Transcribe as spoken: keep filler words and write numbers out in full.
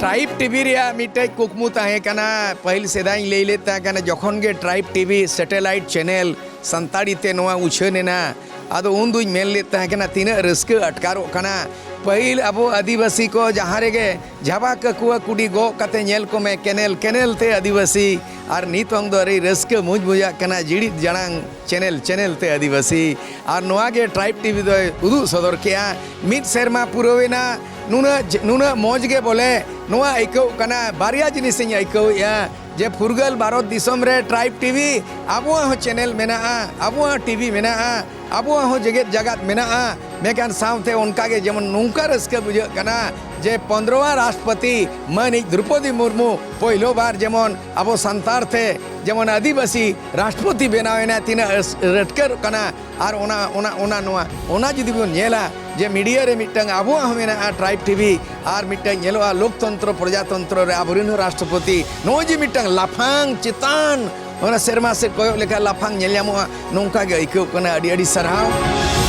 Tribe TV ᱨᱮᱭᱟᱜ ᱢᱤᱫᱴᱮᱡ ᱠᱩᱠᱢᱩ ᱛᱟᱦᱮᱸ ᱠᱟᱱᱟ᱾ ᱯᱟᱹᱦᱤᱞ ᱥᱮᱫᱟᱭ ᱤᱧ ᱞᱟᱹᱭ ᱞᱮᱫ ᱛᱟᱦᱮᱸ ᱠᱟᱱᱟ, ᱡᱚᱠᱷᱚᱱ ᱜᱮ tribe TV satellite channel Santali ᱛᱮ ᱱᱚᱣᱟ ᱩᱪᱷᱟᱹᱱ ᱮᱱᱟ, ᱟᱫᱚ ᱩᱱ ᱫᱩᱧ ᱢᱮᱱ ᱞᱮᱫ ᱛᱟᱦᱮᱸ ᱠᱟᱱᱟ, ᱛᱤᱱᱟᱹᱜ ᱨᱟᱹᱥᱠᱟᱹ ᱟᱴᱠᱟᱨᱚᱜ ᱠᱟᱱᱟ᱾ ᱯᱟᱹᱦᱤᱞ ᱟᱵᱚ ᱟᱹᱫᱤᱵᱟᱹᱥᱤ ᱠᱚ ᱡᱟᱦᱟᱸ ᱨᱮᱜᱮ ᱡᱷᱟᱵᱟ ᱠᱟᱹᱠᱩᱣᱟᱹ ᱠᱩᱰᱤ ᱜᱚᱜ ᱠᱟᱛᱮ ᱧᱮᱞ ᱠᱚᱢᱮ, ᱠᱮᱱᱮᱞ ᱠᱮᱱᱮᱞ ᱛᱮ ᱟᱹᱫᱤᱵᱟᱹᱥᱤ᱾ ᱟᱨ ᱱᱤᱛᱚᱝ ᱫᱚ ᱟᱹᱰᱤ ᱨᱟᱹᱥᱠᱟᱹ ᱢᱩᱡᱽ ᱢᱩᱡᱟᱜ ᱠᱟᱱᱟ, ᱡᱤᱲᱤᱫ ᱡᱟᱲᱟᱝ ᱪᱮᱱᱮᱞ ᱪᱮᱱᱮᱞ ᱛᱮ ᱟᱹᱫᱤᱵᱟᱹᱥᱤ᱾ ᱟᱨ ᱱᱚᱣᱟ ᱜᱮ ᱴᱨᱟᱭᱤᱵᱽ ᱴᱤᱵᱷᱤ ᱫᱚᱭ ᱩᱫᱩᱜ ᱥᱚᱫᱚᱨ ᱠᱮᱜᱼᱟ᱾ ᱢᱤᱫ ᱥᱮᱨᱢᱟ ᱯᱩᱨᱟᱹᱣᱮᱱᱟ, ᱱᱩᱱᱟᱹᱜ ᱡ-, ᱱᱩᱱᱟᱹᱜ ᱢᱚᱡᱽ ᱜᱮ ᱵᱚᱞᱮ ᱱᱚᱣᱟ ᱟᱹᱭᱠᱟᱹᱣ ᱠᱟᱱᱟ᱾ ᱵᱟᱨᱭᱟ ᱡᱤᱱᱤᱥᱤᱧ ᱟᱹᱭᱠᱟᱹᱣᱮᱫᱼᱟ, ᱡᱮ ᱯᱷᱩᱨᱜᱟᱹᱞ ᱵᱷᱟᱨᱚᱛ ᱫᱤᱥᱚᱢ ᱨᱮ ᱴᱨᱟᱭᱤᱵᱽ ᱴᱤᱵᱷᱤ, ᱟᱵᱚᱣᱟᱜ ᱦᱚᱸ ᱪᱮᱱᱮᱞ ᱢᱮᱱᱟᱜᱼᱟ, ᱟᱵᱚᱣᱟᱜ ᱦᱚᱸ ᱴᱤᱵᱷᱤ ᱢᱮᱱᱟᱜᱼᱟ, ᱟᱵᱚᱣᱟᱜ ᱦᱚᱸ ᱡᱮᱜᱮᱛ ᱡᱟᱠᱟᱛ ᱢᱮᱱᱟᱜᱼᱟ᱾ ᱢᱮᱱᱠᱷᱟᱱ ᱥᱟᱶᱛᱮ ᱚᱱᱠᱟᱜᱮ ᱡᱮᱢᱚᱱ ᱱᱚᱝᱠᱟ ᱨᱟᱹᱥᱠᱟᱹ ᱵᱩᱡᱷᱟᱹᱜ ᱠᱟᱱᱟ ᱡᱮ ᱯᱚᱱᱫᱽᱨᱚᱣᱟ ᱨᱟᱥᱴᱨᱚᱯᱚᱛᱤ ᱢᱟᱹᱱᱤᱡ ᱫᱨᱚᱯᱚᱫᱤ ᱢᱩᱨᱢᱩ ᱯᱳᱭᱞᱳ ᱵᱟᱨ ᱡᱮᱢᱚᱱ ᱟᱵᱚ ᱥᱟᱱᱛᱟᱲ ᱛᱮ, ᱡᱮᱢᱚᱱ ᱟᱹᱫᱤᱵᱟᱹᱥᱤ ᱨᱟᱥᱴᱨᱚᱯᱚᱛᱤ ᱵᱮᱱᱟᱣ ᱮᱱᱟ, ᱛᱤᱱᱟᱹᱜ ᱨᱟᱹᱥ-, ᱨᱟᱹᱴᱠᱟᱹᱨᱚᱜ ᱠᱟᱱᱟ᱾ ᱟᱨ ᱚᱱᱟ, ᱚᱱᱟ, ᱚᱱᱟ, ᱱᱚᱣᱟ, ᱚᱱᱟ ᱡᱩᱫᱤ ᱵᱚᱱ ᱧᱮᱞᱟ ᱡᱮ ᱢᱤᱰᱤᱭᱟ ᱨᱮ ᱢᱤᱫᱴᱟᱝ ᱟᱵᱚᱣᱟᱜ ᱦᱚᱸ ᱢᱮᱱᱟᱜᱼᱟ ᱴᱨᱟᱭᱤᱵᱽ ᱴᱤᱵᱷᱤ, ᱟᱨ ᱢᱤᱫᱴᱟᱝ ᱧᱮᱞᱚᱜᱼᱟ ᱞᱳᱠᱛᱚᱱᱛᱨᱚ, ᱯᱨᱚᱡᱟᱛᱚᱱᱛᱨᱚ ᱨᱮ ᱟᱵᱚᱨᱮᱱ ᱦᱚᱸ ᱨᱟᱥᱴᱨᱚᱯᱚᱛᱤ, ᱱᱚᱜᱼᱚᱭ ᱡᱮ ᱢᱤᱫᱴᱟᱝ ᱞᱟᱯᱷᱟᱝ ᱪᱮᱛᱟᱱ, ᱚᱱᱟ ᱥᱮᱨᱢᱟ ᱥᱮᱫ ᱠᱚᱭᱚᱜ ᱞᱮᱠᱷᱟᱱ ᱞᱟᱯᱷᱟᱝ ᱧᱮᱞ ᱧᱟᱢᱚᱜᱼᱟ, ᱱᱚᱝᱠᱟ ᱜᱮ ᱟᱹᱭᱠᱟᱹᱣ ᱠᱟᱱᱟ᱾ ᱟᱹᱰᱤ ᱟᱹᱰᱤ ᱥᱟᱨᱦᱟᱣ᱾